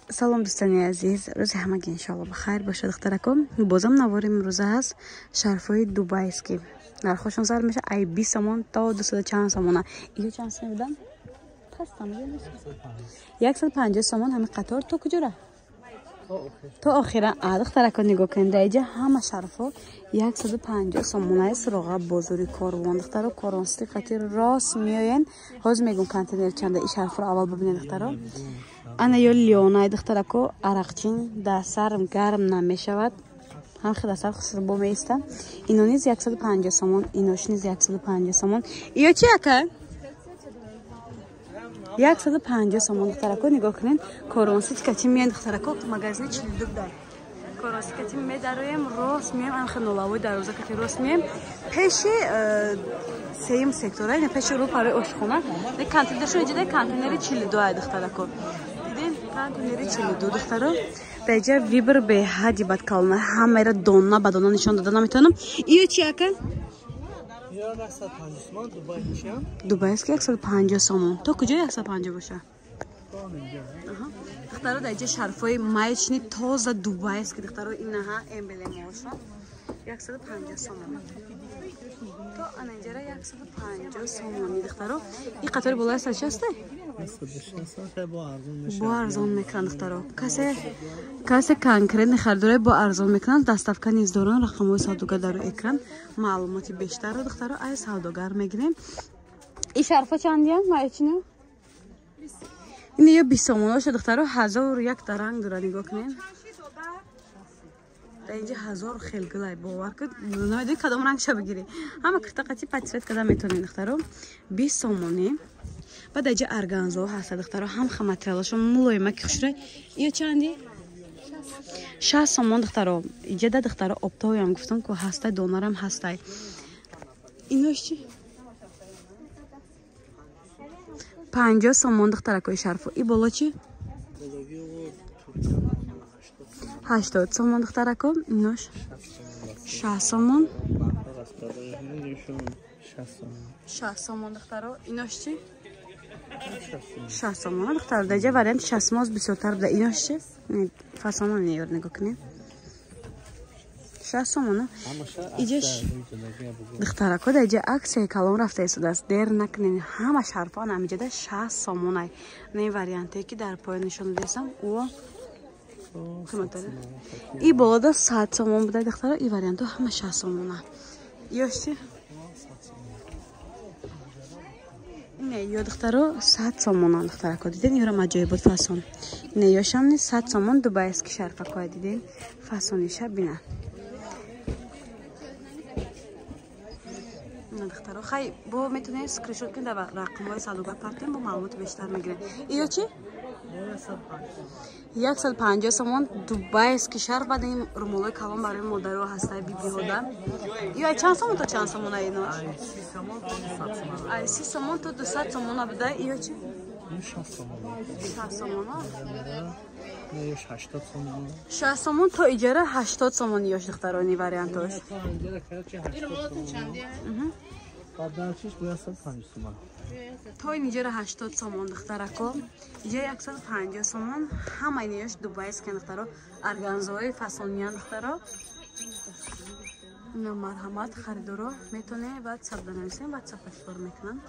Салом, дӯстони азиз, рӯзи ҳамагӣ иншоалло бахайр бошад. Духтараком, бозам навори имрӯза ҳаст шарфҳои дубайский. Нархошон сар меша ай 20 сомон то 200 чанд сомона. Иё чанд сомон будан? Пастам, 150 сомон ҳамин қатор то куҷора? То охира. А духтарако, нигоҳ кунед, дар иҷа ҳама шарфҳо 150 сомонаи. Суроға бозори Корвон, духтаро, Корвонсити қати рост меоянд. Ҳозир мегум контейнер чанда. И шарфҳоро аввал бибинед, духтаро. Ана ё лионай, духтарако, арақчин дар сарм гарм намешавад, ҳам хел сар хушрӯбо меиста. Ино низ 150 сомон, инош низ 150 сомон. Иё чи, ака? 150 сомон. Духтарако, нигоҳ кунед, Корвонсити кати меянд, духтарако, магазини 42 дар Корвонсити кати медароем, рост меем, анхел нолавои дарвоза кати рост меем, пеши сеюм сектора, ина пеши рӯ парои ошхона. Контейнершон иҷода, контейнери 42 ай, духтарако, дидем, контейнери 42. Духтаро, дар иҷа выбор беҳадди бад калона, ҳамаро дона ба дона нишон дода наметавонам. Иё чи, ака? Дубайски 150 сомон. То куҷо 150 боша? Духтаро, дар иҷа шарфҳои маечный тоза дубайски, духтаро, инаҳа эмблемаошон 150 сомон. То ана инҷара 150 сомони, духтаро. И қатори болои сад часте? Бо арзон мекунанд, духтаро. Касе конкретно харидорай, бо арзон мекунанд, доставка низ доранд. Рақамҳои савдогар дар экран. Маълумоти бештарро, духтаро, ай савдогар мегирем. И шарфо чандиян маечный? Ин ё 20 сомоноша, духтаро, ҳазору якта ранг дора, нигоҳ кунед. Дар инҷа ҳазор хел гулай, бовар кун, намедони кадом рангша бигирӣ. Ҳама кирта қати подцвет карда метавонед, духтаро. 20 сомонӣ. Баъд дар инҷа органзо ҳаста, духтаро, ҳам материалашон мулоима ки хушрӯй. Ё чанди? 60 сомон, духтаро. Иҷада, духтаро, оптовыйам гуфтам ку ҳастай, донарам ҳастай. Инош чи? 50 сомон, духтаракои шарфу. И боло чи? 80 сомон, духтарако. Инош 60 сомон, 60 сомон, духтаро. Инош чи? 60 сомон, духтаро. Дар ҷа варианти 60 сомон бисёртар буда. Инош чи? Фасона неёр, нигоҳ кунед, 60 сомона. Иҷаш, духтарако, дар ҷа аксияи калон рафта истодааст, дер накунед. Ҳама шарфон ҳамиҷада 60 сомонай. Не, варианте ки дар поён нишон додастам, ӯ қиматаре. И болода 100 сомон буда, духтаро, и вариантҳо ҳама 60 сомона. Ёш чи? Не, ё, духтаро, 100 сомона, духтарако, диден, ёрам аҷоибот фасон. Не, ёшам ни 100 сомон дубайски шарфакоя, диден, фасониша бина. Духтаро, хай, бо метавонед скриншот кунед, дар рақамҳои савдогар партем, бо маълумоти бештар мегиред. Иё чи? 150 сомон дубайски шарф. Баъд ин румолои калон барои модаро ҳастай, бибиҳода. Ё чанд сомон то чанд сомона инош? Ай 30 сомон то 200 сомона буда. Иё чи? 60 сомона. 60 сомон то иҷара 80 сомон ёш, духтарони, вариантош. То ин иҷара 80 сомон, духтарако, иҷа 150 сомон. Ҳама иноёш дубайскан, духтаро, органзои фасониян, духтаро. Ина, марҳамат, харидоро, метавонед ватсап данависем, ватсапаш кор мекунанд.